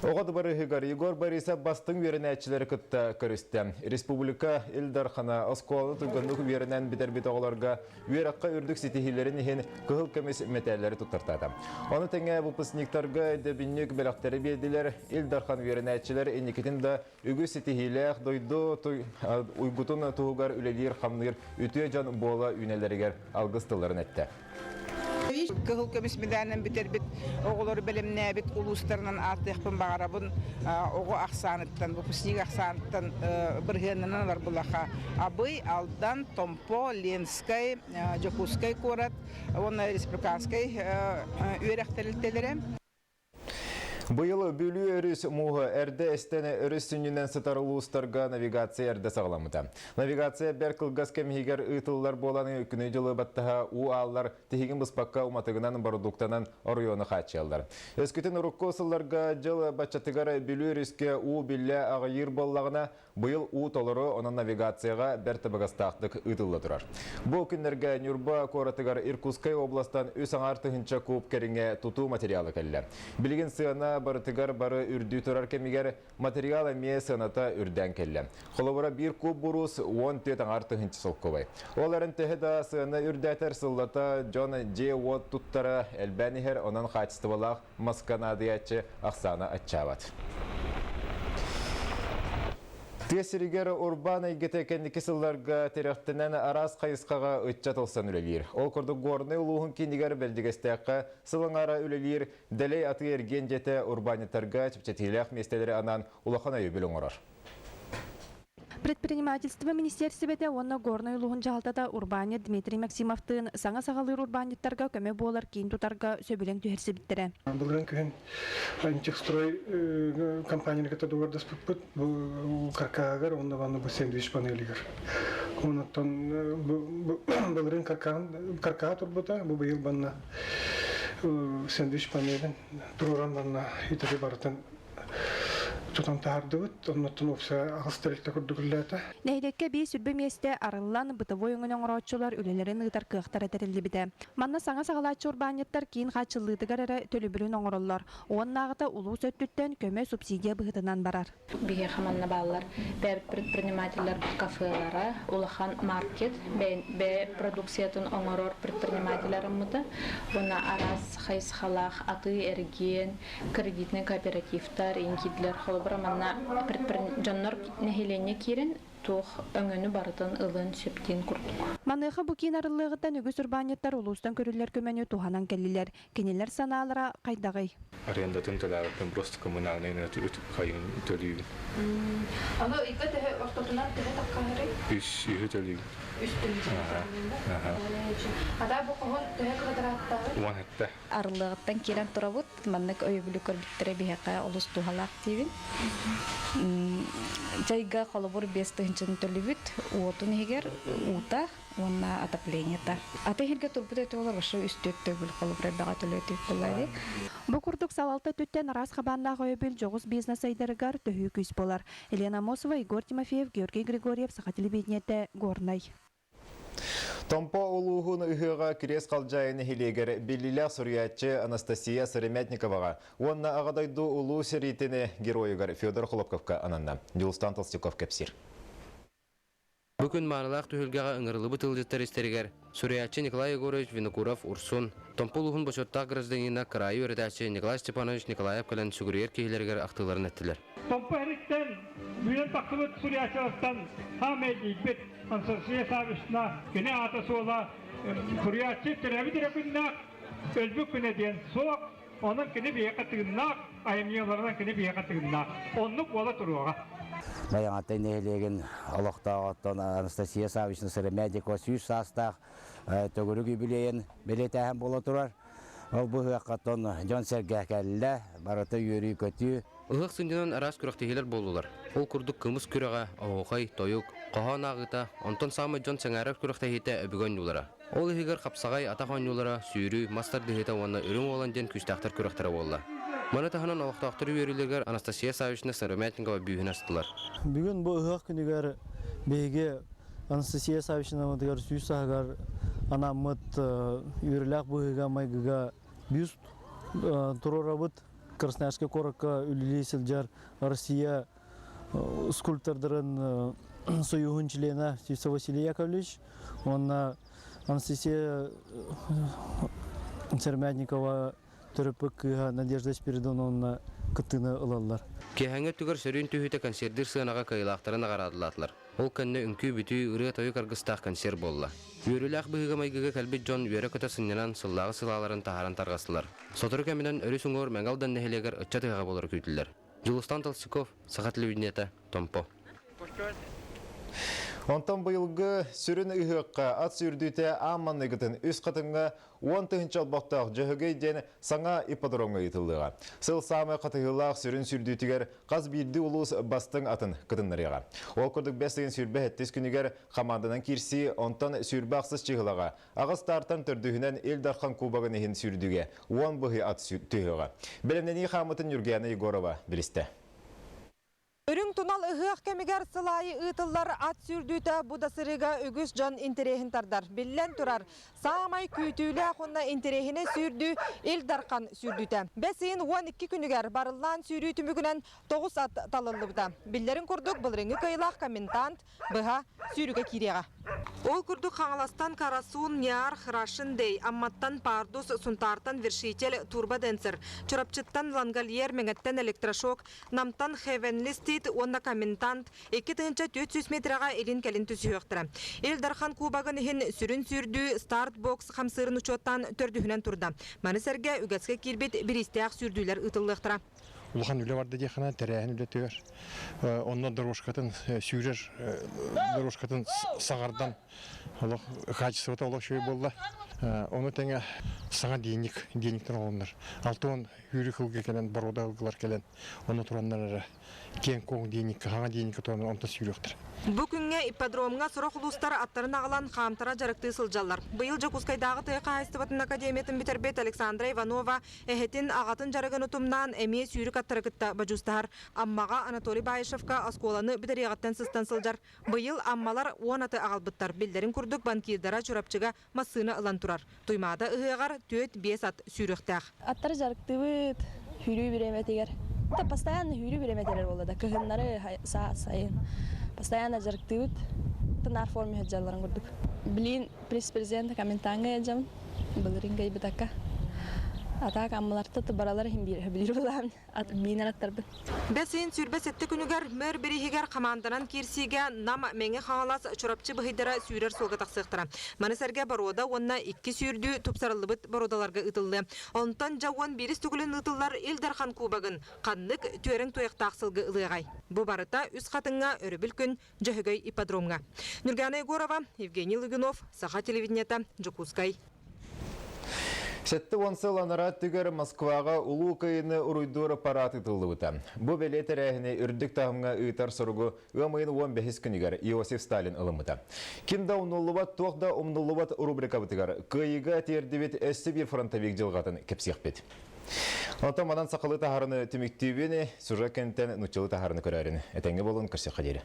Оҕо дыбарыһыгар Егор Борисов бастыҥ үөрэнээччилэри кытта көрүстэ. Республика Ил Дархана оскуоланы туйгуннук үөрэнэн бүтэрбит оҕолорго үөрэххэ үрдүк ситиһиилэрин иһин кыһыл көмүс мэтээллэри туттартаата. Ону тэҥэ выпускниктарга өйдөбүнньүк бэлэхтэри биэрдилэр. Ил Дархан үөрэнээччилэр инникитин да үгүс ситиһиилээх дойду уйгутун туһугар үлэлиир-хамныыр үтүө дьон буола үүнэллэригэр алгыс тылларын эттэ. Кыһыл көмүс медалынан бүтэрбит оҕолору бэлэмнээбит улуустарынан ааттыахпын баҕарабын. Оҕо ахсааныттан, выпускник ахсааныттан бырыһыанынан ылар булаха Абый, Алдан, Томпо, Ленскэй, Дьокуускай куорат уонна республиканскай үөрэх тэрилтэлэрэ. Быйыл Бүлүү өрүс мууһа эрдэ эстэн өрүс сүнньүнэн сытар улуустарга навигация эрдэ саҕаламмыта. Навигация бэрт кылгас кэм иһигэр ыытыллар буолан күнү-дьылы баттаһа уу ааллар тиһигин быспакка уматыгынан бородууктанан оройуону хааччыйаллар. Өскөтүн урукку сылларга дьыл баччатыгар Бүлүү өрүскэ уу биллэ аҕыйыыр буоллаҕына, Быйыл уу толору, онон навигацияҕа бэрт табыгастаахтык ыытылла турар. Бу күннэргэ Ньурба куоратыгар Иркутскай областан үс аҥаар тыһыынча куб кэриҥэ тутуу материала кэллэ. Билигин сыана барытыгар бары үрдүү турар кэмигэр материал эмиэ сыаната үрдээн кэллэ. Холобура, биир куб буруус 14 аҥаар тыһыынча солкуобай. Ол эрэн төһө да сыана үрдээтэр сыллата дьон дьиэ-уот туттара элбээн иһэр, онон хаачыстыбалаах маска наадыйааччы ахсаана аччаабат. Тыа сиригэр урбаан эйгэтэ кэнники сылларга тирэхтэнэн араас хайысхаҕа ыччат ылсан үлэлиир. Ол курдук Горнай улууһун киинигэр Бэрдьигэстээххэ сыл аҥаара үлэлиир Дэлэй атыы-эргиэн дьиэтэ урбаанньыттарга чэпчэтиилээх миэстэлэри анаан улахан өйөбүл оҥорор. Предпринимательство министиэристибэтэ уонна Горнай улууһун дьаһалтата урбаанньыт Дмитрий Максимовтыын саҥа саҕалыыр урбаанньыттарга көмө буолар киин тутарга сөбүлэҥ түһэрсибиттэрэ. Былырыын күһүн Антихстрой компанияны кытта договордаспыппыт бу каркааһыгар уонна ванна бу сэндвич панелигэр. Онтон былырыын каркааһа турбута, бу быйыл банна сэндвич панелин туруоран банна итери барытын тутан таһаардыбыт. Оннуттан уопсайа аҕыс тэрилтэ курдук үлэлээтэ. Нэһилиэккэ эбии сүрбэ миэстэ арыллан, бытовой өҥөнү оҥорооччулар үлэлэрин ыытар кыахтара тэриллибитэ. Манна саҥа саҕалааччы урбаанньыттар киин хааччыллыытыгар эрэ төлөбүрүн оҥороллор. Уоннааҕыта улуус өттүттэн көмө субсидия быһыытынан барар. Биһиэхэ манна бааллар бэйэбит предпринимателлэрбит кафелара, улахан маркет, бэйэ продукциятын оҥорор предпринимателлэрыммыта уонна араас хайысхалаах атыы-эргиэн, кредитнэй кооперативтар, иҥкидлэр холобура манна дьоннор нэһилиэнньэ киирэн туох өҥөнү барытын ылыан сөп диэн курдук. Маныаха бу киин арыллыаҕыттан үгүс урбаанньыттар улуустан көрүллэр көмөнү туһанан кэллилэр. Кинилэр санаалара хайдаҕый? Арендатын төлөөбөппүн, просто коммунальнай хайын төлүүбүн. Аны ыйга төһө ортотунан төһө таххаһарый? Үс үһү төлүүбүн. Үс тыһыынча Ата бу хоһун төһө квадраттааҕый? 17. Арыллыаҕыттан киирэн турабыт. Маннык өйөбүлү көрбүттэрэ биһиэхэ олус туһалаах диибин. Чайга холобур 5 тыһыынчаны төлүүбүт. Уотун иһигэр уута уонна отоплениета. Аты иһиргэ турбут этэ олор вообще үс-түөрт төгүл холобур элбэҕэ төлүөтүк буолла Бу курдук салалта өттүттэн араас хабааннаах өйөбүл дьоҕус бизнес сайдарыгар төһүү күүс буолар. Елена Амосова, Егор Тимофеев, Георгий Григорьев, Саха телевидениетэ, Горнай. Томпо улууһун ыһыаҕа Кириэс Халдьаайы нэһилиэгэр биллиилээх суруйааччы Анастасия Сыромятниковаҕа уонна Аҕа дойду Улуу сэриитин геройугар Федор Хлопковка ананна. Дьулустан Толстяков кэпсиир. Бу күн маанылаах түһүлгэҕэ ыҥырыллыбыт ыалдьыттар истэригэр суруйааччы Николай Егорович Винокуров-Урсун, Томпо улууһун бочуоттаах гражданина, кыраайы үөрэтээччи Николай Степанович Николаев кэлэн сүгүрүйэр киһилэригэр ахтыыларын эттилэр. Томпо иһиттэн үүнэн тахсыбыт суруйааччылартан хаамай илдьийбит Анастасия Саввична кини аата-суола суруйааччы төрөөбүт эрэ күннээх, өлбүт күнэ диэн суох, онон кини биһиэхэ тыыннаах, айымньыларынан кини биһиэхэ тыыннаах. Оннук буола туруоҕа. Байаҕантай нэһилиэгин олохтооҕуттан Анастасия Саввична Сыромятникова 100 саастаах төгүрүк юбилейын бэлиэтээһин буола турар. Ол быһыахха тон дьон-сэргэ кэллэ, барыта үөрүү-көтүү. Ыһыах сынньанан араас күрэхтэһиилэр буоллулар. Ол курдук кымыс күрэҕэ, оһуохай, тойук, хоһоон ааҕыыта, онтон саамай дьон сэҥээрэр күрэхтэһиитэ өбүгэ оонньуулара. Ол иһигэр хапсаҕай, атах оонньуулара, сүүрүү, мас тардыһыыта уонна үрүҥ уолан диэн күүстээхтэр күрэхтэрэ буолла. Маны таһынан олохтоохтор үөрүүлэригэр Анастасия Саввична Сыромятникова бүүһүн астылар. Бүгүн бу ыһыах күнүгэр биһиги Анастасия Саввичнабытыгар 100 сааһыгар анаммыт үөрүүлээх быһыыга-майгыга бюст туруорабыт. Красноярскай куоракка үлэлии сылдьар Россия скульптордарын союһун чилиэнэ Сивцев Василий Яковлевич уонна Анастасия Сермядникова төрөппүт кыыһа Надежда Спиридоновна кыттыыны ылаллар. Киэһээҥҥи өттүгэр сөрүүн түһүүтэ концердиир сыанаҕа кыайыылаахтары наҕараадалаатылар. Ол кэннэ үҥкүү-бүтүү, ырыа-тойук аргыстаах концерт буолла. Үөрүүлээх быһыыга-майгыга кэлбит дьон үөрэ-көтө сынньанан, сыллааҕы сылааларын таһааран тарҕастылар. Сотору кэминэн өрүс уҥуор Мэҥэ Алдан нэһилиэгэр ыччат ыһыаҕа буолара күүтүллэр. Дьулустан Толстяков, Саха телевидениета, Томпо. Онтон быйылгы сүрүн ыһыахха ат сүүрдүүтэ аан манныгытын үс хатыҥҥа 10 000 олбохтоох Дьөһөгөй диэн саҥа ипподромҥа ыытыллыаҕа. Сыл саамай хатыһыылаах сүрүн сүүрдүүтүгэр хас биирдии улуус бастыҥ атын кытыннарыаҕа. Ол курдук бэс ыйын 27 күнүгэр хамаанданан киирсии, онтон 28 чыһылаҕа аҕыс таартан төрдүһүнэн Ил Дархан Кубогын иһин сүүрдүүгэ 10 быһый ат түһүөҕэ. Бэлэмнэнии хаамытын Ньургуяна Егорова билистэ. Үрүҥ тунал ыһыах кэмигэр сыл аайы ыытыллар ат сүүрдүүтэ бу да сырыыга үгүс дьон интэриэһин тардар. Биллэн турар, саамай күүтүүлээх уонна интэриэһинэй сүүрдүү Ил Дархан сүүрдүүтэ. Бэс ыйын 12 күнүгэр барыллаан сүүрүү түмүгүнэн тоҕус ат талыллыбыта. Биллэрин курдук, былырыыҥҥы кыайыылаах комендант быһа сүүрүүгэ киириэҕэ. Ол курдук Хаҥаластан Карасун, Ниарх, Russian Day, Амматтан Пардус, Сунтаартан Вершитель, Турбо Денсер, Чурапчыттан Лангольер, Мэҥэттэн Электрошок, Намтан Heavenly State уонна Коментант 2400 метрэҕэ илин-кэлин түсүһүөхтэрэ. Ил Дархан Кубогын иһин сүрүн сүүрдүү старт-бокс хамсыырын учуоттаан төрдүһүнэн турда. Маны сэргэ үгэскэ киирбит бириистээх сүүрдүүлэр ыытыллыахтара. Улахан үлэ барда диэххинэ тэрээһин үлэтигэр онно дорожкатын сүүрэр дорожкатын саҥардан олох качествота олох үчүгэй буолла. Ону тэҥэ саҥа денег денегтэн олоннор. 60 үүрүк ылга кэлэн боруода ылгылар кэлэн ону тураннар эрэ киэҥ-куоҥ денегка хаҥа денегка туран онтон сүүрүөхтэр. Бу күҥҥэ ипподромҥа сорох улуустар аттарын аҕалан хаамтара дьарыктыы сылдьаллар. Быйыл Дьокуускайдааҕы тыа хаһаайыстыбатын академиятын бүтэрбит Александра Иванова Эһэтин, аҕатын дьарыгын утумнаан, эмиэ сүүрүк аттары кытта бодьуустаһар. Аммаҕа Анатолий Баишевка оскуоланы бүтэриэҕиттэн сыстан сылдьар. Быйыл аммалар 10 аты аҕалбыттар. Биллэрин курдук, банкирдара Чурапчыга массыына ылан турар. Туймаада ыһыаҕар түөрт-биэс ат сүүрүөхтээх. Аттары дьарыктыыбыт сүүрүү бириэмэтигэр. Постоянно сүүрүү бириэмэтигэр буолла да кыһыннары саас сайын постоянно дьарыктыыбыт. Тынаар форме сылдьалларын курдук. Билин Пресс-президент комментаҥҥа ыалдьабын. Былырыын кыайбытакка. Атаак аммаларта баралар иһин биир билир булаам миинэр аттарбын. Бэс ыйын 27 күнүгэр мэр бирииһигэр хамаанданан киирсиигэ Нам, Мэҥэ Хаҥалас, Чурапчы быһыйдара сүүрэр суолга тахсыахтара. Маны сэргэ боруода уонна икки сүүрдүү тупсарыллыбыт боруодаларга ыытыллыа. Онтон дьэ уон биирис төгүлүн ыытыллар Ил Дархан Кубогын ханнык түөрэҥ туйахтаах сылгы ылыаҕай? Бу барыта Үс Хатыҥҥа өрөбүл күн Дьөһөгөй ипподромҥа. Нюргана Егорова, Евгений Лугинов, Саха телевидениета, Дьокуускай. 70 сыл анараа өттүгэр Москваҕа Улуу Кыайыыны уруйдуур парад ыытыллыбыта. Бу бэлиэ тэрээһини үрдүк таһымҥа ыытар соругу ыам ыйын 15 күнүгэр Иосиф Сталин ылыммыта. Ким да умнуллубат, туох да умнуллубат рубрикабытыгар Кыайыыга тиэрдибит өссө биир фронтовик дьылҕатын кэпсиэхпит. Онтон манан сахалыы таһаарыны түмүктүүбүн, сюжет кэнниттэн нууччалыы таһаарыны көрөөрүн. Этэҥҥэ буолун, көрсүөххэ диэри.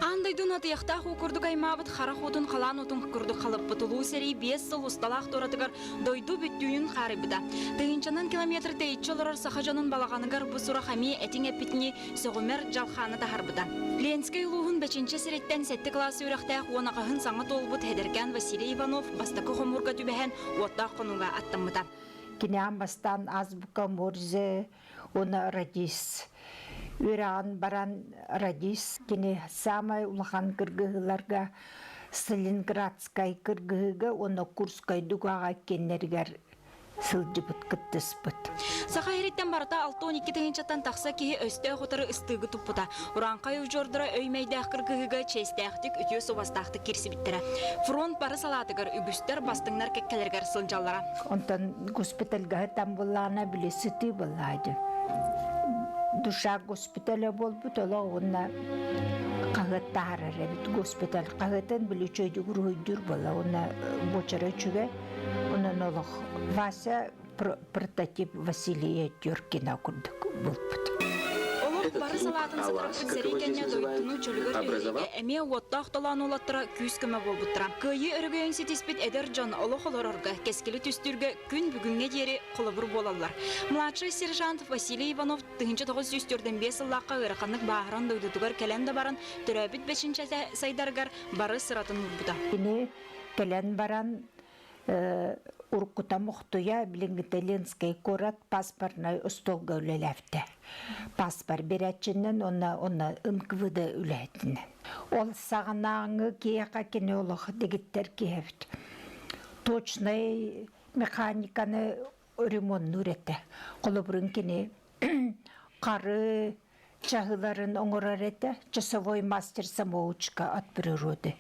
Аан дойдуну атыйахтаах уу курдук аймаабыт харах уутун халаан уутун курдук халыппыт улуу сэрии 5 сыл усталаах туоратыгар дойду бүттүүнүн хаарыйбыта. Тыһыынчанан километр тэйиччи олорор саха дьонун балаҕаныгар бу сурах эмиэ этиҥ эппитинии сөҕүмэр дьалхааны таһарбыта. Ленскэй улууһун Бэчинчэ сириттэн сэттэ кылаас үөрэхтээх уон аҕыһын саҥа туолбут эдэркээн Василий Иванов бастакы хомуурга түбэһэн уоттаах хонууга аттаммыта. Кини аан бастаан азбука Морзе уонна радист. Үөрэҕин баран радист кини саамай улахан кыргыһыыларга Сталинградскай кыргыһыыга уонна Курскай дугаҕа иккиэннэригэр сылдьыбыт кыттыспыт. Саха иһириттэн барыта 62 тыһыынчаттан тахса киһи өстөөх утары ыстыыгы туппута. Урааҥхай удьуордара өй-мэйдээх кыргыһыыга чиэстээхтик, үтүө суобастаахтык киирсибиттэрэ. Фронт бары салаатыгар үгүстэр бастыҥнар кэккэлэригэр сылдьаллара. Онтон госпитальга сытан буллаҕына били сытыы буоллаҕа дии. Душа госпиталя буолбут олох уонна хаһыат таһаарар эбит госпиталь хаһыатын били үчүгэйдик уруһуйдуур буолла уонна буочара үчүгэй Онон олох Вася прототип Василия Тюркина курдук булпут. Олох бары салаатын а сытырыппыт вас, как сэрии его здесь кэннэ называют, дойдуну чөлүгэр образовал. түһэриигэ эмиэ уоттаах толоон уолаттара күүс-көмө буолбуттара. Кыайыы өрөгөйүн ситиспит эдэр дьон олох олорорго, кэскили түстүүргэ күн бүгүҥҥэ диэри холобур буолаллар. Младший сержант Василий Иванов 1945 сыллаахха ыараханнык бааһыран дойдутугар кэлэн да баран, төрөөбүт бэчинчэтэ сайдарыгар бары сыратын уурбута. Кини кэлэн баран уруккута Мухтуйа, билиҥҥитэ Ленскэй куорат паспортнай остуолга үлэлээбитэ. Паспорт биэрээччинэн уонна онно НКВД үлэһитинэн. Ол саҕанааҥы киһиэхэ кини олох дэгиттэр киһи эбит. Точнай механиканы ремоннуур этэ. Холобурун кини хары чаһыларын оҥорор этэ, часовой мастер самоучка от природы.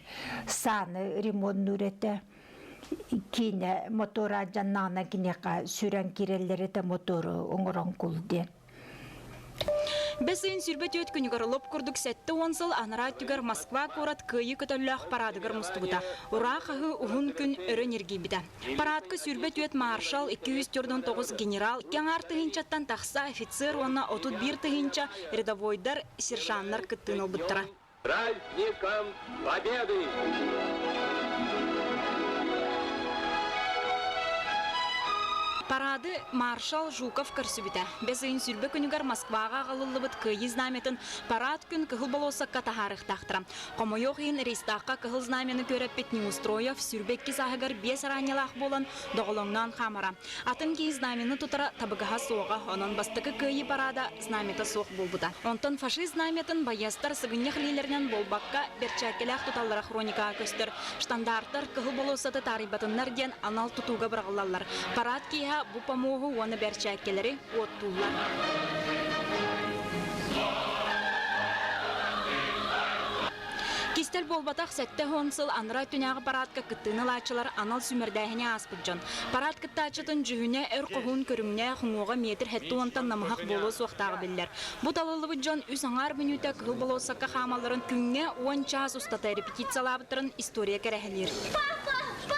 Сааны ремоннуур этэ. Киинэ мотора дьаннаана киниэхэ сүрэн киирэллэр этэ мотору оҥорон кул диэн. Бэс ыйын 24 күнүгэр лоп курдук 70 сыл анараа өттүгэр Москва куорат Кыайыы көтөллөөх параадыгар мустубута. Ураа хаһыы уһун күн өрө ньиргийбитэ. Параадка 24 маршал, 249 генерал, икки аҥаар тыһыынчаттан тахса офицер уонна 31 тыһыынча рядовойдар, сержаннар кыттыыны ылбыттара. Праздником Победы! Парады маршал Жуков көрсүбүтэ. Бэс ыйын сүлбэ күнүгэр Москваҕа аҕалыллыбыт Кыайыы знамятын парад күн Кыһыл болуоссакка таһаарыахтаахтара. Хомойуох иһин Рейстаахха Кыһыл знамяны күөрэппит Неустроев сүрбэ икки сааһыгар биэс араанньалаах буолан доҕолоҥноон хаамара. Атын киһи знамяны тутара табыгаһа суоҕа, онон бастакы Кыайыы парада знамята суох буолбута. Онтон фашист знамятын байыастар сыгынньах илиилэринэн буолбакка, бэрчээккэлээх туталлара хроникаҕа көстөр. Штандартар Кыһыл болуоссаты таарыйбатыннар диэн анал тутууга быраҕыллаллар. Парад киэһэ бу помоһу уонна бэрчээккэлэри уоттууллар. Кистэл буолбатах 70 сыл анараа өттүнээҕи параадка кыттыыны ылааччылар анал сүүмэрдээһини ааспыт дьон. Парад кыттааччытын дьүһүнэ өр хоһуун көрүҥнээх, уҥуоҕа метр сэттэ уонтан намыһах буолуо суохтааҕа биллэр. Бу талыллыбыт дьон үс аҥаар мүнүүтэ Кыһыл болуоссакка хаамалларын күҥҥэ уон чаас устата репетициялаабыттарын история кэрэһэлиир. Папа! Папа!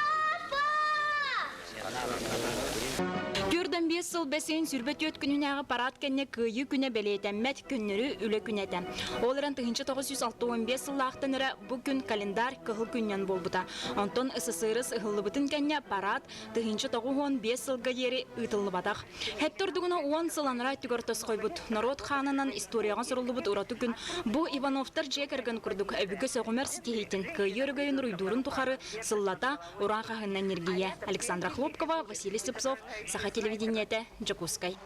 45 сыл бэсиһин 24 күнүнээҕи парад кэннэ Кыайыы күнэ бэлиэтэммэт көннөрү үлэ күнэ этэ. Ол эрэн 1965 сыллаахтан эрэ бу күн календарь кыһыл күнүнэн буолбута. Онтон СССР ыһыллыбытын кэннэ парад 1995 сылга диэри ыытыллыбатах. Хэттэ ордугуна уон сыл анараа өттүгэр тосхойбут норуот хаанынан историяҕа суруллубут ураты күн бу Ивановтар дьиэ кэргэн курдук өбүгэ сөҕүмэр ситиһиитин, кыайыы өрөгөйүн уруйдуурун тухары сыллата ураа хаһыынан ньиргийэ. Александра Хлопкова, Василий Слепцов, Саха телевидениетэ, Дьокуускай.